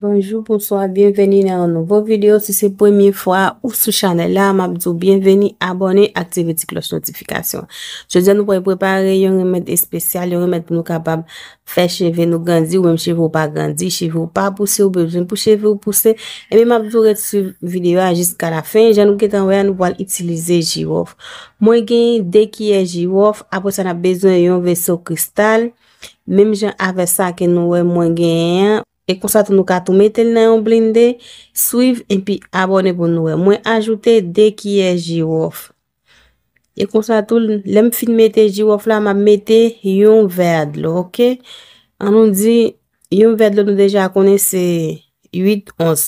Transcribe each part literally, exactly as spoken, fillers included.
Bonjou, bonswa, byenveni nan yon nouvo videyo. Si se premye fwa ou sou chanèl la, m ap di w byenveni, abòne, aktive ti klòch notifikasyon. Jodi a nou pral prepare yon remèd espesyal, yon remèd pou nou kapab fè cheve nou grandi, ou menm cheve w pa grandi, cheve w pa pouse, ou bezwen pou cheve w pouse. Ebyen, m ap di w ret swiv videyo a jiska la fen. Jan nou gentan wè a, nou pral itilize jiwòf. Mwen gen de kiyè jiwòf, apre sa n ap bezwen yon veso kristal. Menm jan avè sa ke nou wè mwen genyen an. E konsa tou nou ka tou mete l nan yon blende, swiv epi abòne pou nou wè. Mwen ajoute de kiyè jiwòf. E konsa tou, lè m fin mete jiwòf la, m ap mete yon vè dlo, oke? An nou di, yon vè dlo nou deja konnen se uit ons.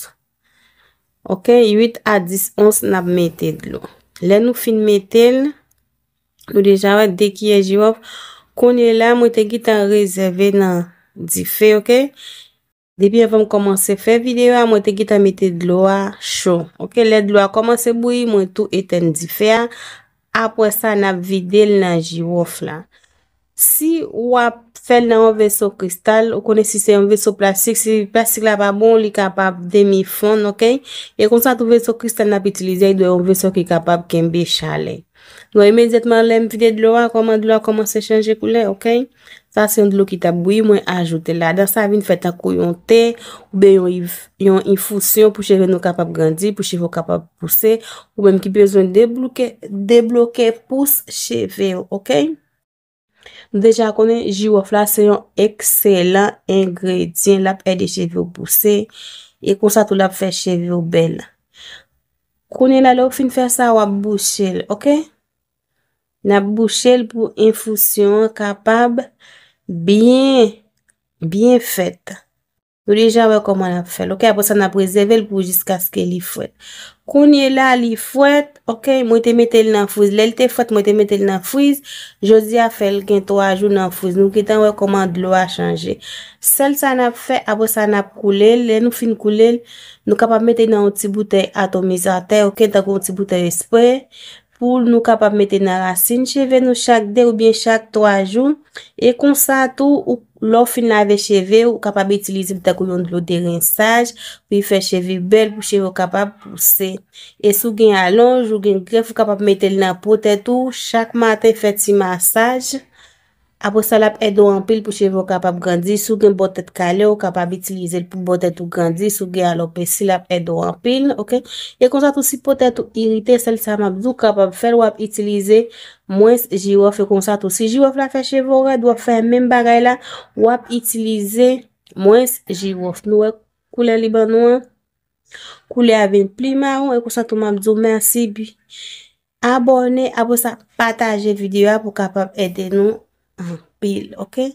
Oke, uit a dis ons n ap mete dlo. Lè nou fin mete l, nou deja wè de kiyè jiwòf. Kounye la, mwen te gentan rezève nan dife, oke? Depi anvan m kòmanse fè videyo a, mwen te gentan mete dlo a cho. Oke, lè dlo a kòmanse bouyi, mwen tou etèn dife a. Apre sa, n ap vide l nan jiwòf la. Si w ap fè l nan yon veso kristal, ou konnen si se yon veso plastik, si plastik la pa bon, li kapab demi fonn, oke? E konsa tou veso kristal n ap itilize, li dwe yon veso ki kapab kenbe chalè. Nou wè imedyatman lè m vide dlo a, kòman dlo a kòmanse chanje koulè, oke? Sa se yon dlo ki t ap bouyi, mwen ajoute ladan. Sa vin fè tankou yon te, oubyen yon inf-, yon enfisyon pou cheve nou kapab grandi, pou cheve w kapab pouse, ou menm ki bezwen debloke, debloke pous cheve w, oke? Nou deja konnen jiwòf la se yon ekselan engredyan, l ap ede cheve w pouse, e konsa tou l ap fè cheve w bèl. Kounye la, lè w fin fè sa, w ap bouche l, oke? N ap bouche l pou enfisyon an kapab byen, byen fèt. Nou deja wè kòman n ap fè l, oke? Apre sa, n ap rezève l pou jiskaske li frèt. Kounye la, li frèt, oke? Mwen te mete l nan friz. Lè l te frèt, mwen te mete l nan friz. Jodi a, fè l gen twa jou nan friz. Nou gentan wè kòman dlo a chanje. Sèl sa n ap fè, apre sa, n ap koule l. Lè nou fin koule l, nou kapab mete l nan yon ti boutèy atomizatè, oke? Tankou yon ti boutèy espre. Pou nou kapab mete nan rasin cheve nou chak de oubyen chak twa jou. E konsa tou, ou, lè w fin lave cheve, ou kapab itilize l tankou yon dlo derensaj, pou l fè cheve bèl, pou cheve w kapab pouse. E si w gen alonj, ou gen grèf, ou kapab mete l nan po tèt ou, chak maten fè ti masaj. Apre sa, l ap ede w anpil pou cheve w kapab grandi. Si w gen bò tèt kale, ou kapab itilize l pou bò tèt ou grandi. Si w gen alopesi, l ap ede w anpil, oke? E konsa tou, si po tèt ou irite, sèl sa m ap di w kapab fè l, w ap itilize mwens jiwòf. E konsa tou, si jiwòf la fè cheve w rèd, w ap fè menm bagay la, w ap itilize mwens jiwòf. Nou wè koulè li ban nou an? Koulè a vin pli mawon, e konsa tou m ap di w mèsi. Abòne, apre sa, pataje videyo a pou kapab ede nou anpil, oke?